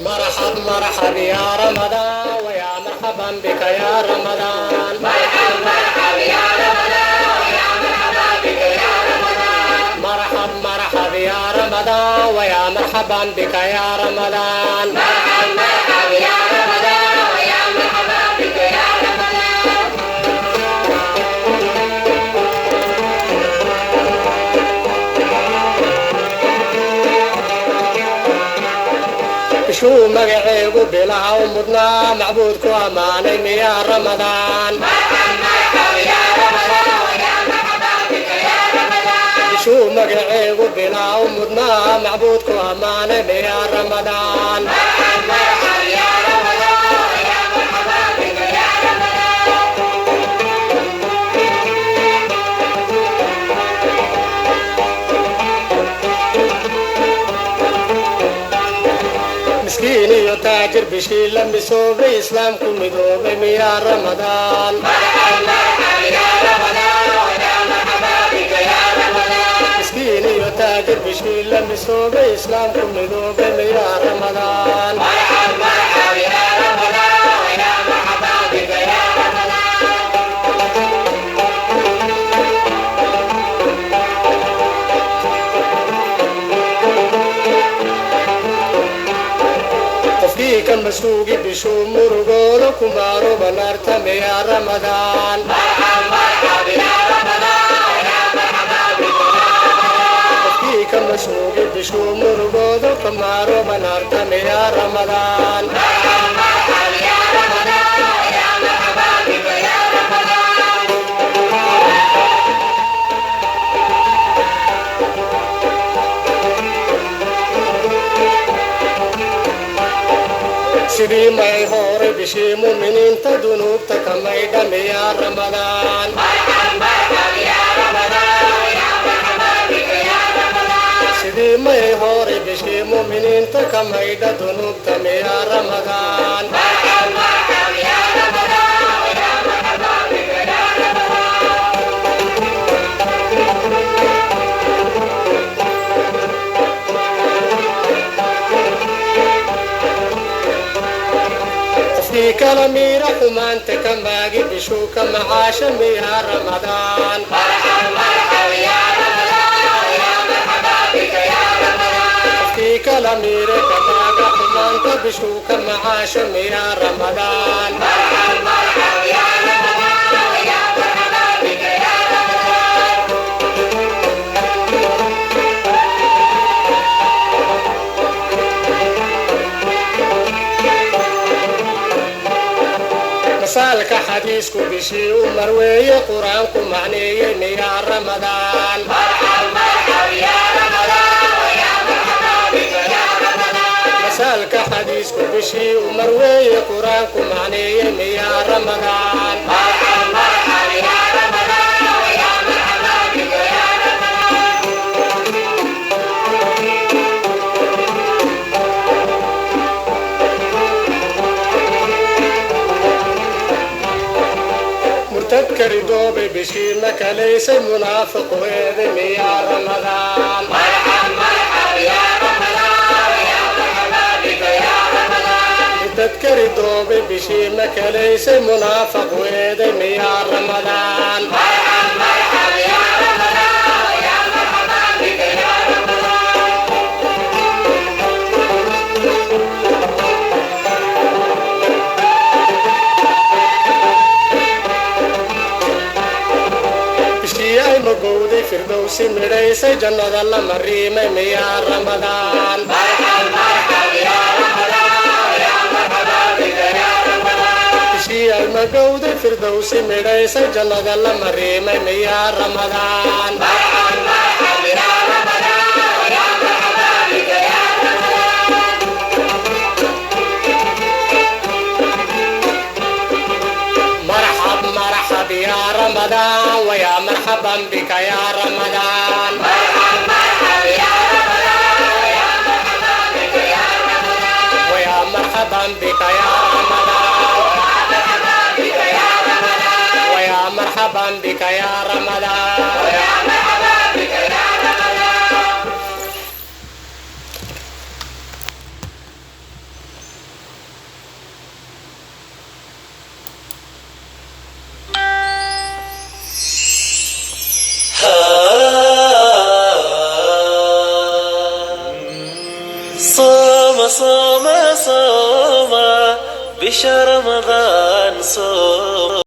مرحب مرحب يا رمضان، ويا مرحبا بك يا رمضان. مرحب مرحب يا رمضان، ويا مرحبا بك يا رمضان. مرحب مرحب يا رمضان، ويا مرحبا بك يا رمضان. مرحب مرحب يا رمضان، ويا مرحبا بك يا رمضان. Bishuu magaceegu bilaha u mudnaa, macbuudku ammaanay miyaa Ramadaan? مرحب مرحب يا رمضان، ويا مرحبا بك يا رمضان. Bishuu magaceegu bilaha u mudnaa, macbuudku ammaanay miyaa Ramadaan? مرحب مرحب يا رمضان، ويا مرحبا بك يا رمضان. Miskiin iyo taajir bishii la misoobay, islaamku midoobay miyaa Ramadaan? مرحب مرحب يا رمضان، ويا مرحبا بك يا رمضان. Miskiin iyo taajir bishii la misoobay, islaamku midoobay miyaa Ramadaan? مرحب مرحب يا رمضان، ويا مرحبا بك يا رمضان. Qofkii ka masuugi bishuu murugooda kumaaroba naarta miyaa Ramadaan? مرحب مرحب يا رمضان، ويا مرحبا بك يا رمضان. Qofkii ka masuugi bishuu murugooda kumaaroba naarta miyaa Ramadaan? مرحب مرحب يا رمضان، ويا مرحبا بك يا رمضان. Sidii may hore bishii muminiinta dunuubta ka maydha miyaa Ramadaan? مرحب مرحب يا رمضان، ويا مرحبا بك يا رمضان. Sidii may hore bishii muminiinta ka maydha dunuubta miyaa Ramadaan? مرحب مرحب يا رمضان، ويا مرحبا بك يا رمضان. Qofkii kala miira xumaanta ka maagi bishuu ka macaasha miyaa Ramadaan? مرحب مرحب يا رمضان، ويا مرحبا بك يا رمضان. Qofkii kala miira ka maaga xumaanta bishuu ka macaasha miyaa Ramadaan? مرحب مرحب يا رمضان، ويا مرحبا بك يا رمضان. Masaalka xadiisku bishii u marweeye, qur-aanku macneeyey miyaa Ramadaan? مرحب مرحب يا رمضان، ويا مرحبا بك يا رمضان. Masaalka xadiisku bishii u marweeye, qur-aanku macneeyey miyaa Ramadaan? مرحب مرحب يا رمضان، ويا مرحبا بك يا رمضان. Murtadka ridoobay bishii ma kalaysay, munaafiqu eeday miyaa Ramadaan? مرحب مرحب يا رمضان، ويا مرحبا بك يا رمضان. Murtadka ridoobay bishii ma kalaysay, munaafiqu eeday miyaa Ramadaan? مرحب مرحب يا رمضان، ويا مرحبا بك يا رمضان. Bishii ay magowday firdowsi midhaysay, jannada la mariimay miyaa Ramadaan? مرحب مرحب يا رمضان، ويا مرحبا بك يا رمضان. Bishii ay magowday firdowsi midhaysay, jannada la mariimay miyaa Ramadaan? مرحب مرحب يا رمضان، ويا مرحبا بك يا رمضان. مرحب مرحب يا رمضان، ويا مرحبا بك يا رمضان. مرحب مرحب يا رمضان، ويا مرحبا بك يا رمضان. ويا مرحبا بك يا رمضان. مرحبا بك يا رمضان. ويا مرحبا بك يا رمضان. ويا مرحبا بك يا رمضان. Sooma, sooma, sooma, bisha Ramadaan sooma.